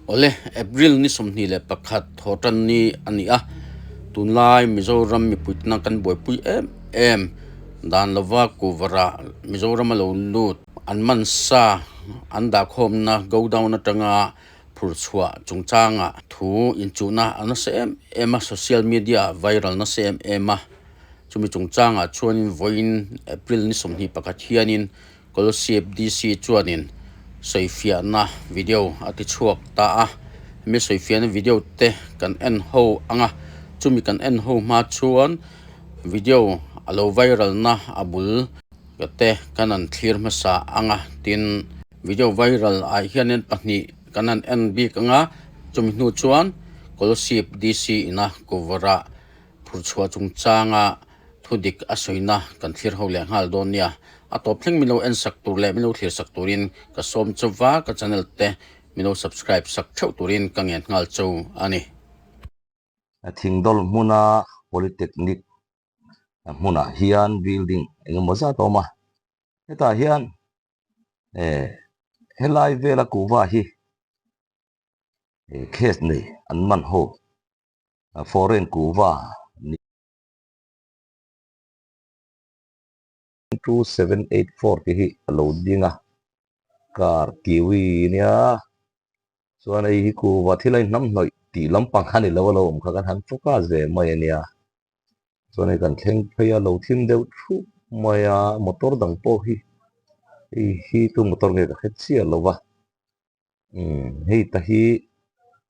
Awle, April ni 21 thawhtan ni a ni a, tunlai Mizoram mipuitna kan buaipui em em dan lova kuvarah Mizoram a lo lut an man sa an dahkhawmna godown atanga phur chhuah chungchangah thu inchuhna a nasa em em a, social media ah viral nasa em em a, chumi chungchangah chuanin vawiin April ni 21 hianin Kolasib DC chuanin sawifiahna video a ti chhuak ta a, hemi sawifiahna video te kan en ho ang a, chumi kan en ho hma chuan video a lo viral na a bul te kan han thlir hmasa ang a, tin video viral ah hianin pahnih kan han en bik ang a, chumi hnu chuan Kolasib DC ina cover ah phur chhuah chungchanga Thu dik a sawina kan thlir ho leh nghal dawn nia. A tawp thleng min lo en sak tur leh min lo thlir sak turin ka sawm chauva, ka channel te min lo subscribe sak theuh turin ka ngen nghal chau a ni. Thingdawl hmuna Polytechnic hmunah hian building eng emaw zat a awm a, hetah hian eh helai vela kuhva hi case nei an man ho foreign kuhva ni. 2784 te hi a lo ding a car kiwi nia chuan hei hi kuhva thil a inhnam hnawih tih lampang kha ni lo a lo awm kha kan han focus ve mai a nia chuan hei kan thleng phei a lo thim deuh thup mai a motor dang pawh hi hei hi tu motor nge ka hre chiah lo va. Umm hei ta hi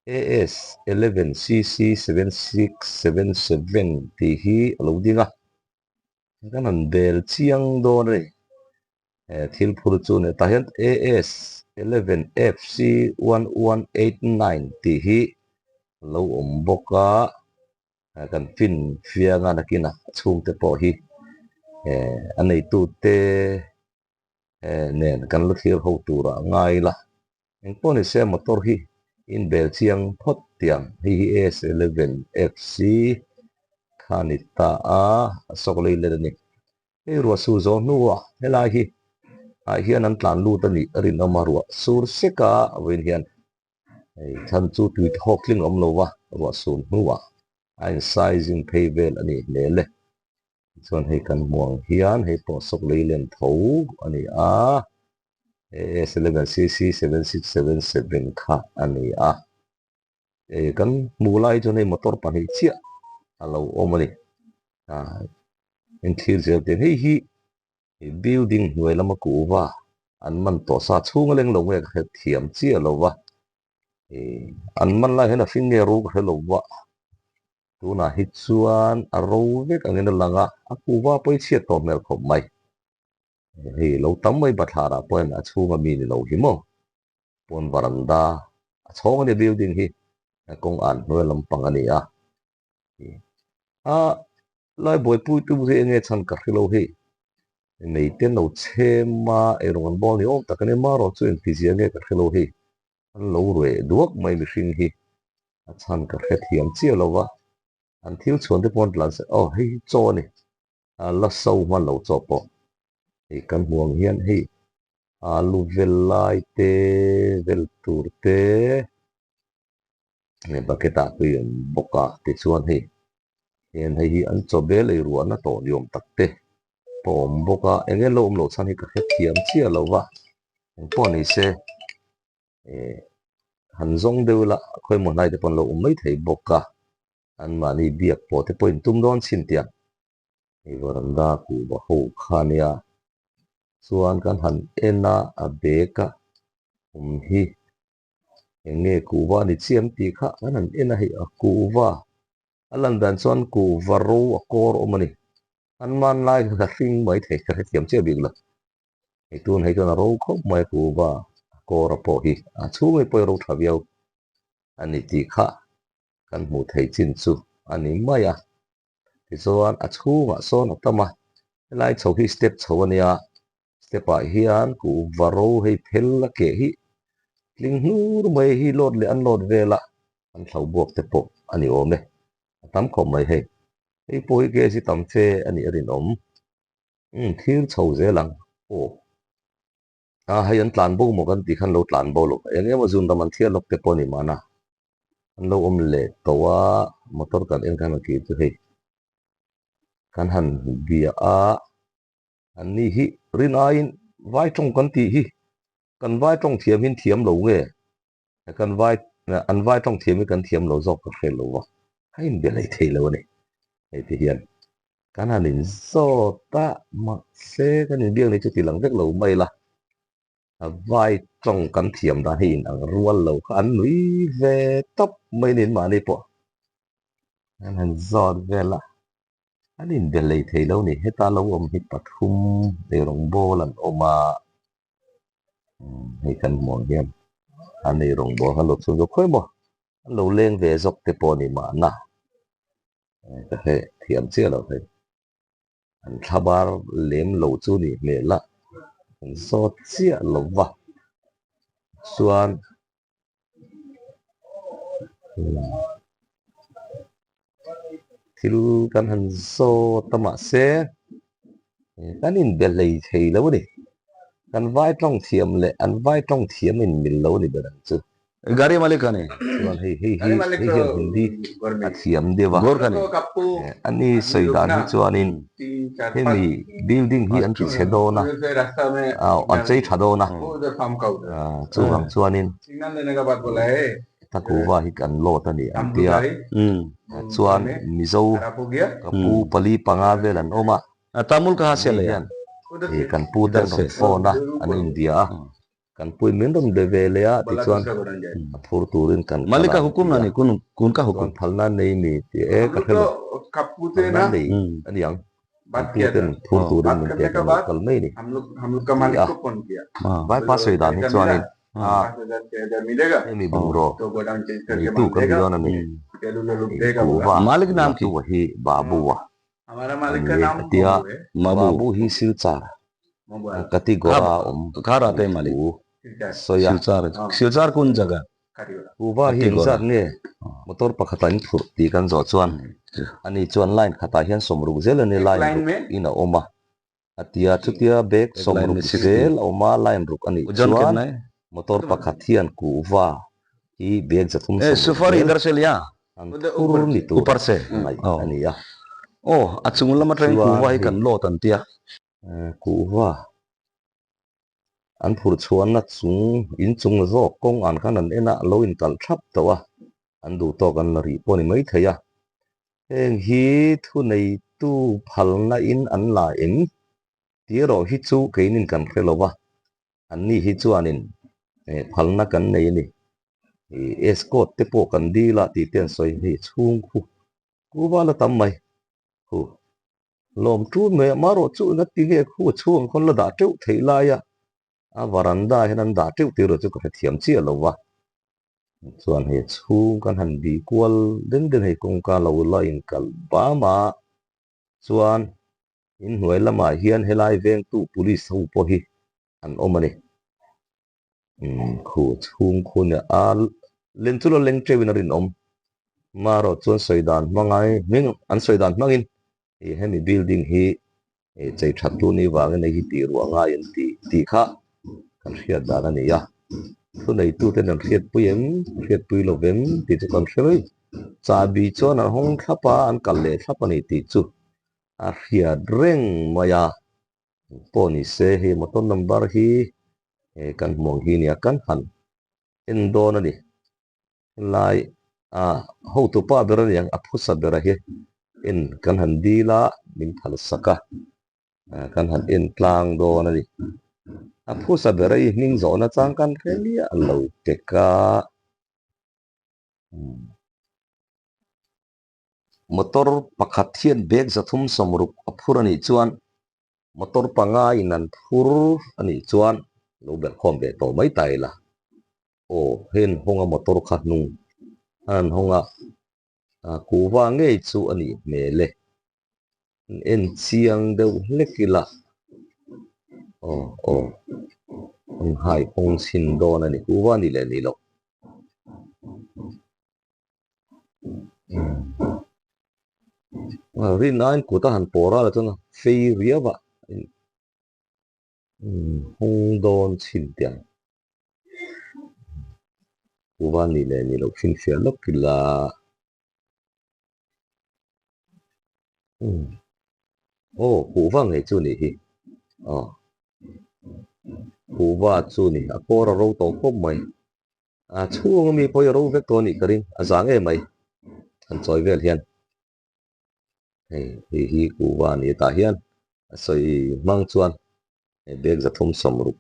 AS 11 CC 7677 tih hi a lo ding a, kan han bel chiang dawn a ni. He thil phur chu ni tah hian AS 11 FC 1189 tih hi a lo awm bawk a, kan fin fiang a nakinah a chhungte pawh hi a neitute nen kan la thlir ho turah ngai ila engpawh ni se motor hi in bel chiang phawt tiang hei hi S 11 FC kha ni ta a a sawk lei let a ni hei ruah sur zawh hnuah helai hi ah hian an tlan lut a nih a rinawm a ruah sur sek a vawiin hian hei chhan chu tui thawk tling awm lo va ruah sur hnuah a in sizing phei vel a nih hmel e. Tichuan hei kan hmu ang hian hei pawh sawk lei len tho a ni a, AS 11 CC 7677 kha a ni a. Hei kan hmuh lai chuan hei motor pahnih chiah a lo awm a ni. Inthlir zel ten hei hi building hnuai lama kuhva an man tawh sa chhung a leng lo nge ka hre thiam chiah lo va. An man lai hian a hring nge ro ka hre lo va. Tunah hi chuan a ro vek angin a lang a, a kuhva pawh hi chhiat tawh hmel khawp mai. Hei lo tam mai bathlarah pawh hian a chhunga mi ni lo hi maw? Pawn varanda a chhawng a ni building hi kawng an hnuai lampang a ni a. A lai buaipui tu hi enge chhan ka hre lo hei. Nei te no chhem a eirawng an bawl ni awm tak a ni marawh chu engtizia nge ka hre lo hei. An lo reh duak mai mihring hi a chhan ka hre thiam chiah lo va, an thil chhuan te pawh an tlan se aw hei hi chaw a ni, a la so hman lo chaw pawh hei kan hmu ang hian hei alu vel lai te vel tur te bucket ah tui an bawk a tichuan hei hian hei hi an chaw bel ei ruahna tawh ni awm tak te pawh a awm bawk a eng nge lo awm loh chhan hi ka hre thiam chiah lo va engpawh ni se eh han zawng deuh ila khawimaw hnai te pawh an lo awm mai thei bawk a anmahni biak pawh te pawh in tum dawn chin tiang hei varanda kuhva ho kha nia chuan kan han en a a bag a awm hi. Eng nge kuhva ni chiam tih kha kan han en a hei a kuhva a lan dan chuan kuhva ro a kawr awm a ni. An hmanlai kha ka hring mai thei ka hrethiam chiah bik lo. Hei tun hei chuan a ro khawp mai a kuhva a kawr a pawh hi a chhung hi pawh i ro tha viau a ni tih kha kan hmuh theih chin chu a ni mai a. Tichuan a chhungah sawn a tam a, helai chho hi step chho a nia. Step ah hian kuhva ro hei phel a keh hi tling hnur mai hi load leh an load vel a, an thlo buak te pawh a ni awm e, a tam khawp mai hei. Hei pawh hi gas hi tam fe a nih a rinawm. Umm thil chho zel ang aw. A hei an tlan bo maw kan tih khan lo tlan bo lo eng emaw zun ram an thiar lawk te pawh a ni mahna an lo awm leh tawh a motor kan en khan a kir chu hei kan han bia a an ni hi rin aiin vai tawng kan tih hi kan vai tawng thiam hin thiam lo nge kan vai an vai tawng thiam hi kan thiam lo zawk ka hre lo va a inbe hlei thei lo a ni hei ti hian kan han inzawt a mahse kan inbiak ni chu ti lang vek lo mai la a vai tawng kan thiam dan hi in ang rual lo kha an nui ve tawp mai niin mahni pawh an han zawt vel a an inbe hlei thei lo ni heta lo awm hi pathum eirawng bawl an awm a. Hei kan hmuh ang hian an ei rawngbawl kha lo chhun zawk khawi maw an lo leng ve zawk te pawh a ni mahna ka hre thiam chiah lo hei an thlabar lem lo chu ni hmel a an zawt chiah lo va chuan thil kan han zawt a mahse kan inbe hlei thei lo a ni kan vai tawng thiam leh an vai tawng thiam in mil lo a ni ber ang chu. Gari malik a ni. Chuan hei hei hi hei hian Hindi a thiam deuh a ani sawi dan hi chuanin hemi building hi an ti chhe dawn a an chei tha dawn a chuvang chuanin Takuva hi kan load a ni an ti a chuan Mizo ka pu pali panga vel an awm a ani hian kan pu te an rawn phone a an india a. Kan pui min rawn be ve leh a tichuan a phur turin kan kal a ni ti a, chuan phalna nei mi tih e ka hre lo, phalna nei a ni ang, kan pu ten phur turin min pek ang lo kal mai ni ti a, vaipa sawi dan hi chuanin a hemi bungraw neitu kan ni dawn a ni, kuva latu hi Babu a a ni e a ti a, Babu hi Silchar Katigora a awm tih thu a sawi a. Kuva hi engzat nge motor pakhatah in phurh tih kan zawh chuan ani chuan line khatah hian sawmruk zel a ni line ruk in a awm a a ti a, chutia bag sawmruk zel a awm a line ruk a nih chuan motor pakhat hian kuva hi bag zathum sawmruk zel an phur ni tur ngaih a ni a. Chuan hei Kuhva an phur chhuanna chung inchung zawk kawng an khan an en a, lo inkalh thap tawh a, an duh tawk an la rih pawh a ni maithei a. Heng hi thuneitu phalna in an la em tih erawh hi chu keinin kan hre lo va, anni hi chuanin phalna kan nei a ni. Escort te pawh kan dil a tih te an sawi hei chhung khu kuhva la tam mai khu. Lawm ṭun mai a, marawh chu eng a ti nge khu a chhung ang khawn la dah teuh theih lai a, a varanda ah hian an dah teuh tih erawh chu ka hrethiam chiah lo va. Chuan hei a chhung kan han bih kual den den hei kawngka lo la inkalh bam a, chuan inhnuai lamah hian helai vengtu police ho pawh hi an awm a ni. Umm khu chhung khu nia a len chu lo leng teuh in a rinawm marawh chuan sawi dan hmangai hming an sawi dan hmangin ih hemi building hi ih chei that tu ni vangin hei hi tih ruah ngai an tih tih kha kan hriat dan a ni a thuneitu ten an hriatpui em hriatpui lo vem tih chu kan hre mai chahbi chuan an hawng thlap a an kal leh thlap a ni tih chu a hriat reng mai a. Pawh ni se hei motor number hi kan hmu ang hi nia kan han en dawn a ni helai ah hotu pa ber a ni ang a phusa ber a hi en kan han dil a min phal sak a kan han en tlang dawn a ni a phusa ber a i hming zawhna chang kan hre miah lo tek a. Motor pakhat hian bag zathum sawmruk a phur a nih chuan motor panga in an phur a nih chuan lo belh khawm ve tawh mai ta ila. Aw hei an hawng a motor kha hnung a an hawng a, kuhva ngei chu a nih hmel e. An en chiang deuh hlek ila aw aw an hai hawng chhin dawn a ni kuhva a nih leh nih loh. Rin aiin kut a han pawr a la chuan a fei riau a. Hung dawn chhin teh ang. Kuhva nih leh nih loh finfiah lawk ila. Aw kuhva ngei chu nih hi. Aw kuhva chu ni a kawr a ro tawh khawp mai. A chhung ami pawh hi a ro vek tawh a nih ka ring a zang em mai han chawi vel hian. Hei hei hi kuhva a ni a tah hian a sawi hmang chuan hei bag 360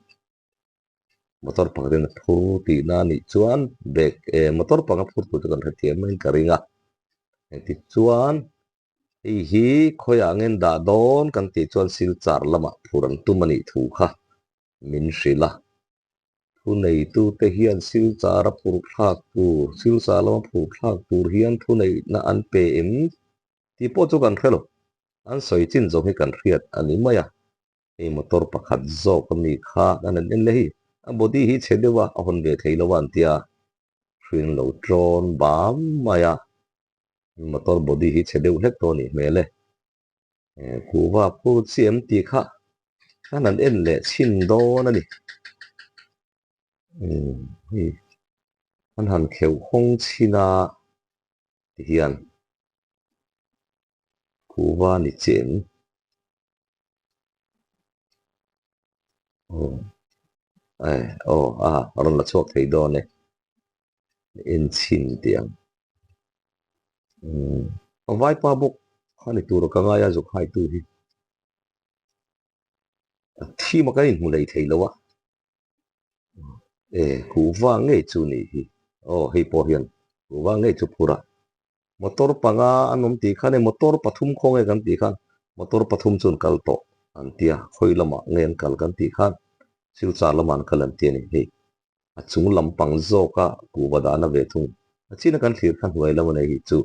motor pakhatin a phur tihna a nih chuan bag eh motor pakhat a phur tur chu kan hrethiam maiin ka ring a tichuan hei hi khawiah nge an dah dawn kan tih chuan silchar lamah phur an tum a nih thu kha min hrilh a. Thuneitute hian silchar a phur thlak tur, silchar lama phur thlak tur hian thuneihna an pe em tih pawh chu kan hre lo. An sawi chin zawng hi kan hriat a ni mai a. Hei motor pakhat zawk a mi kha kan han en leh hi, a body hi chhe deuh a, a hawn ve thei lo a an tia, hrin lo tlawn bam mai a. Motor body hi chhe deuh hlek tawh a nih hmel e. Kuhva phur chi em tih kha khan an en leh chhin dawn a ni. Umm hei an han kheuh hawng chhin a ti hian kuhva ni che em? Aw eh aw a rawn la chhuak thei dawn e. En chhin tih ang. Umm a vaipa bawk kha ni tur ka ngai a zuk hai tu hi. A thim a kan inhmu lei thei lo a. E kuhva ngei chu nih hi. Aw hei pawh hian kuhva ngei chu phur a. Motor panga an awm tih khan e motor pathum khaw nge kan tih khan motor pathum chu an kal tawh an tia khawi lamah nge an kal kan tih khan Silchar lamah an kal an ti a ni hei. A chung lampang zawka kuhva dahna ve thung a china kan thlir kha hnuai lam a nei hi chu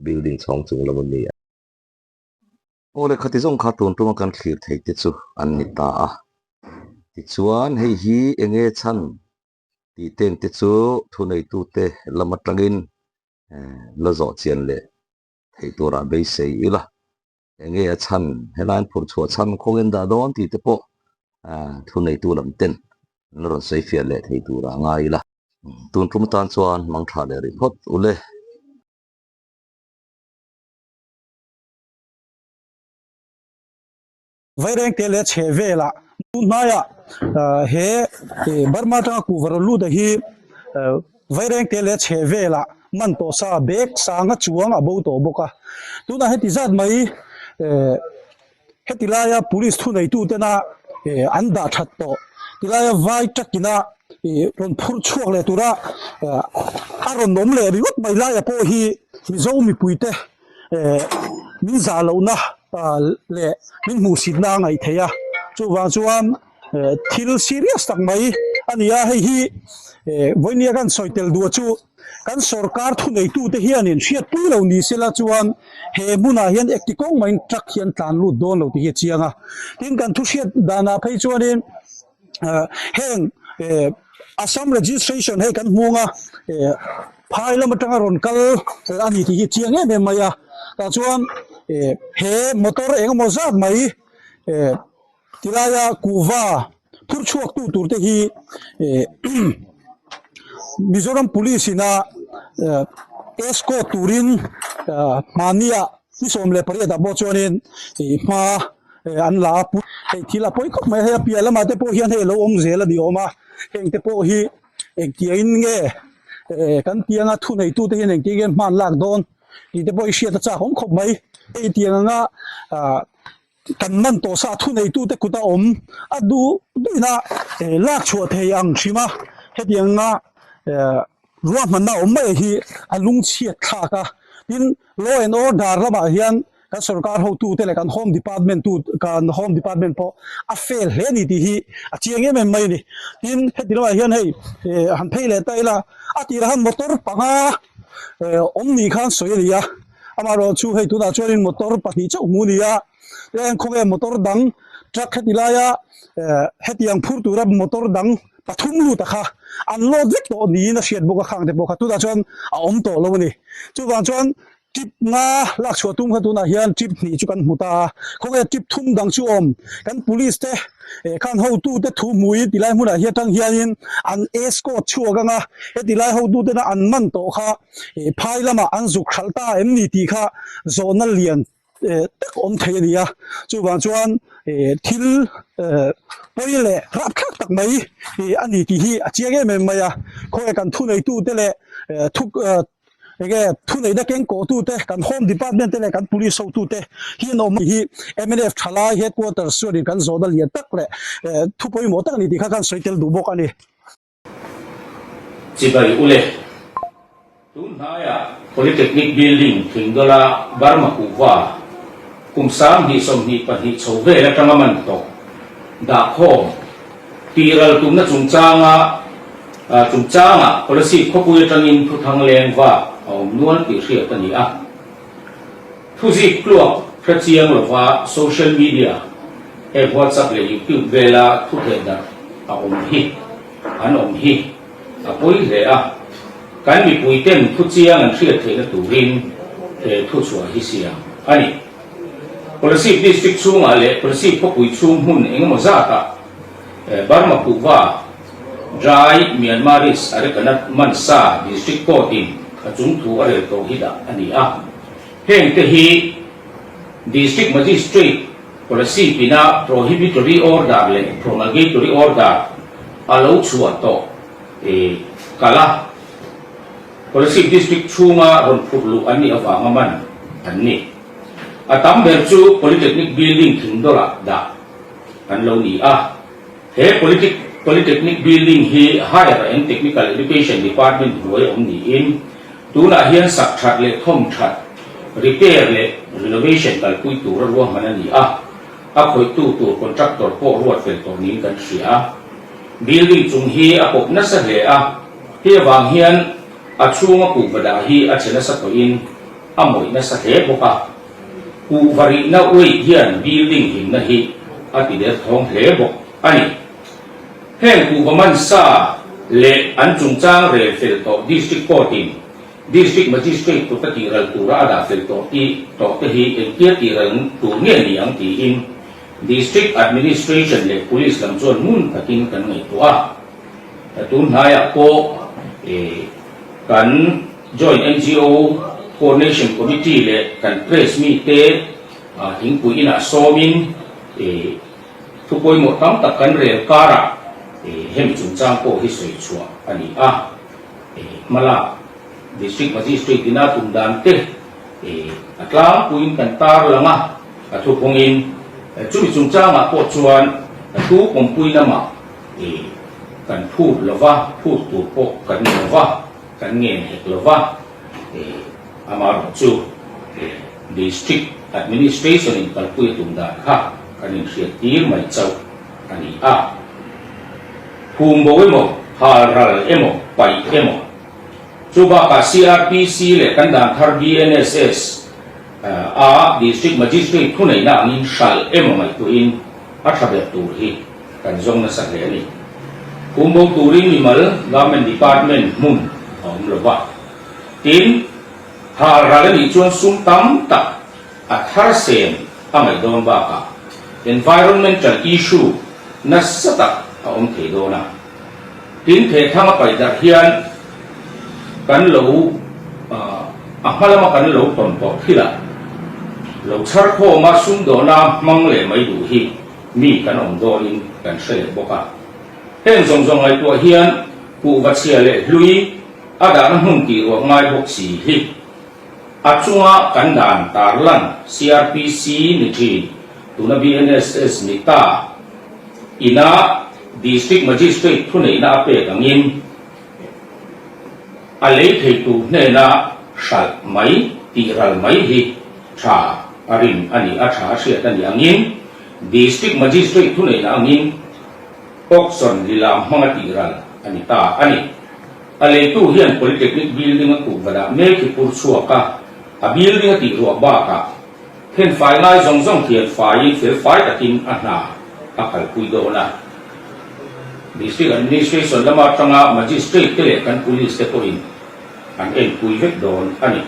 building chhawng chung lam a ni a. Aw leh khati zawng kha tun tuma kan thlir thei te chu an ni ta a. Tichuan hei hi eng nge chhan tih teng te chu thuneitute lam atangin la zawh chian leh theih turah beisei ila. Eng nge a chhan helaiin phurh chhuah chhan khawngin dah dawn tih te pawh thuneitu lam ten an rawn sawi fiah leh thei turah ngai ila. Tun tum atan chuan mangtha leh rih phawt ule. Vairengte leh chhe velah tun hnaiah he Burma atanga kuhva rawn lut a hi Vairengte leh chhe velah man tawh sa bag sanga chuang a bo tawh bawk a. Tunah heti zat mai heti laia police thuneitu tena an dah that tawh tilaia vai truck ina rawn phurh chhuak leh tura a rawn awm leh ringawt mai laia pawh hi Mizo mipuite min zah lohna leh min hmuhsitna a ngaih theih a chuvang chuan thil serious tak mai a ni a hei hi vawinia kan sawi tel duh chu kan sorkar thuneitute hianin hriatpui lo ni sela chuan he hmunah hian ekti kawng maiin truck hi an tlan lut dawn lo tih hi a chiang a tin kan thu hriat danah phei chuanin heng Assam registration hei kan hmung a phai lam atanga rawn kal a ni tih hi chiang em em mai a tah chuan he motor eng emaw zat mai tilaia kuhva phur chhuak tu tur te hi Mizoram police ina escort turin mahnia ni 18 ah pawh chuanin hma an la a hei thil a pawi khawp mai a hei a piah lamah te pawh hian hei a lo awm zel a ni awm a heng te pawh hi engtiangin nge kan tianga thuneitu te hian engtiang nge hman lak dawn tih te pawh hi hriat a chak awm khawp mai hei tiang anga ah kan man tawh sa thuneitu te kut a awm a duh duhna lak chhuah thei ang hrim a hetiang anga ruahmanna awm mai hi a lungchhiat thlak a tin law and order lamah hian kan sorkar hotute leh kan home department tu kan home department pawh a fail hle a ni tih hi a chiang em em mai a ni tin heti lamah hian hei han phei leh ta ila a tirah khan motor panga awm ni khan sawi a ni a amaherawh chu hei tunah chuanin motor pahnih chauh hmu a ni a eng khawnge motor dang truck heti laia hetiang phur tura motor dang pathum lut a kha an load vek tawh niin a hriat bawk a khang te pawh kha tunah chuan a awm tawh lo a ni chuvang chuan. Trip nga lak chhuah tum kha tunah hian trip hnih chu kan hmu ta a, khawnge trip thum dang chu awm kan police te eh khan hotu te thu hmuin tilai hmunah hian atang hianin an escort chhuak ang a, heti lai hotu tena an man tawh kha eh phai lamah an zuk hralh ta em ni tih kha zawhna lian eh tak awm thei a ni a, chuvang chuan eh thil eh pawi leh rapthlak tak mai eh a ni tih hi a chiang em em mai a, khawnge kan thuneitu te leh eh thu eh Enge thuneihna kengkawhtute, kan Home Department te leh kan Police hotute hi an awm hi mnf thalai Headquarters chuanin kan zawhna lian tak leh thu pawimawh tak a ni tih kha kan sawi tel duh bawk a ni. Chibai ule. Tun hnaiah Polytechnic Building Thingdawla Burma kuhva kum 2022 chho vel atanga man tawh dahkhawm Tihral tumna chungchanga chungchangah Kolasib khawpui atangin thuthang leng vak a awm nual tih hriat a ni a. Thuzik tluak hre chiang lova social media heng WhatsApp leh YouTube vela thu theh darh a awm hi an awm hi a pawi hle a. Kan mipuiten thu chiang an hriat theihna turin he thuchhuah hi siam a ni. Kolasib District chhungah leh Kolasib khawpui chhung hmun engemaw zatah Burma Kuhva, Dry, Myanmarese Arekanat Mansa District Court-in a chung thu a rel tawh hi dah a ni a. Heng te hi District Magistrate Kolasib ina Prohibitory Order leh Promulgatory Order a lo chhuah tawh kal a. Kolasib District chhunga rawn phurh luh an nih avanga man an ni. A tam ber chu Polytechnic Building thingdawlah dah an lo ni a. He Polytechnic Building hi Higher and Technical Education Department hnuai awm niin tunah hian sak that leh thawm that, repair leh renovation kalpui tura ruahman a ni a. A khawihtu tur contractor pawh ruat fel tawh niin kan hria a. Building chung hi a pawp nasa hle a. Hei avang hian a chhunga kuhva dah hi a che nasa tawhin a mawih nasa hle bawk a. Kuhva rihna weight hian building himna hi a ti der thawng hle bawk a ni. Heng kuhva man sa leh an chungchang rel fel tawh District Court-in District Magistrate kuta tihral tura a dah fel tawh tih tawh te hi engtia tihral tur nge ni ang tiin District Administration leh Police lam chuan ngun takin kan ngaihtuah a. Tun hnaiah pawh kan Joint NGO Coordination Committee leh kan Press mite thingpui inah sawmin thu pawimawh tam tak kan rel karah hemi chungchang pawh hi sawi chhuah a ni a. Hmalak District Magistrate ina tum dan te a tlangpuiin kan tarlang a, a thuphungin chumi chungchangah pawh chuan thu pawmpui lamah I kan phut lo va, phut tur pawh kan ni lo va, kan ngen hek lo va. I amaherawh chu i District Administration in kalpui a tum dan kha kan inhriat tir mai chauh a ni a. Phum bo emaw, hal ral emaw, paih emaw, chu bakah CRPC leh kan dan thar BNSS a District Magistrate thuneihna angin hralh emaw ngaihtuahin a tha ber tur hi Kan zawng nasa hle a ni. Kumbo turin mimal Government Department hmun a awm lo va. Tin, hal ral a nih chuan sum tam tak a thar sem a ngaih dawn bakah environmental issue nasa tak a awm thei dawn a. Tin, thehthang a paih darh hian kan lo a hma lama kan lo tawn tawh thilah lo chhar khawma sumdawna hmang leh mai duh hi Mi kan awm dawnin kan hre leh bawk a. Heng zawng zawng ngaihtuah hian kuhva chhia leh hlui a dahna hmun tih ruah ngai bawk si hi a chunga kan dan tarlan CRPC ni thin tuna BNSS ni ta ina District Magistrate thuneihna a pek angin a lei theitu hnena hralh mai tih ral mai hi tha a rin a ni, a tha a hriat a ni angin District Magistrate thuneihna angin auction lilam hmanga tih ral a ni ta a ni. A leitu hian Polytechnic building a kuhva dah mek hi pur chhuak a, a building a tih ruah bakah thenfai ngai zawng zawng thian faiin felfai takin a hna a kalpui dawn a. District Administration lama atanga Magistrate te leh kan Police te pawhin an enpui vek dawn a ni.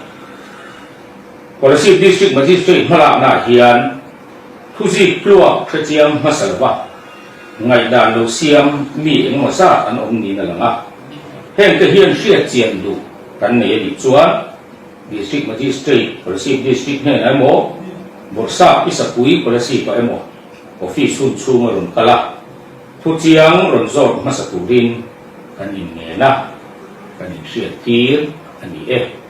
Kolasib District Magistrate hmalaknaah hian thuzik tluak hrechiang hmasa lova ngaihdan lo siam mi engemaw zat an awm niin a lang a. Hengte hian hriat chian duh kan nei a nih chuan District Magistrate Kolasib District hnenah emaw, Bawrhsap Pisapui Kolasib-ah emaw Office hun chhung a rawn kal a, thuchiang rawn zawt hmasa turin kan inngen a, kan inhriattir a ni e.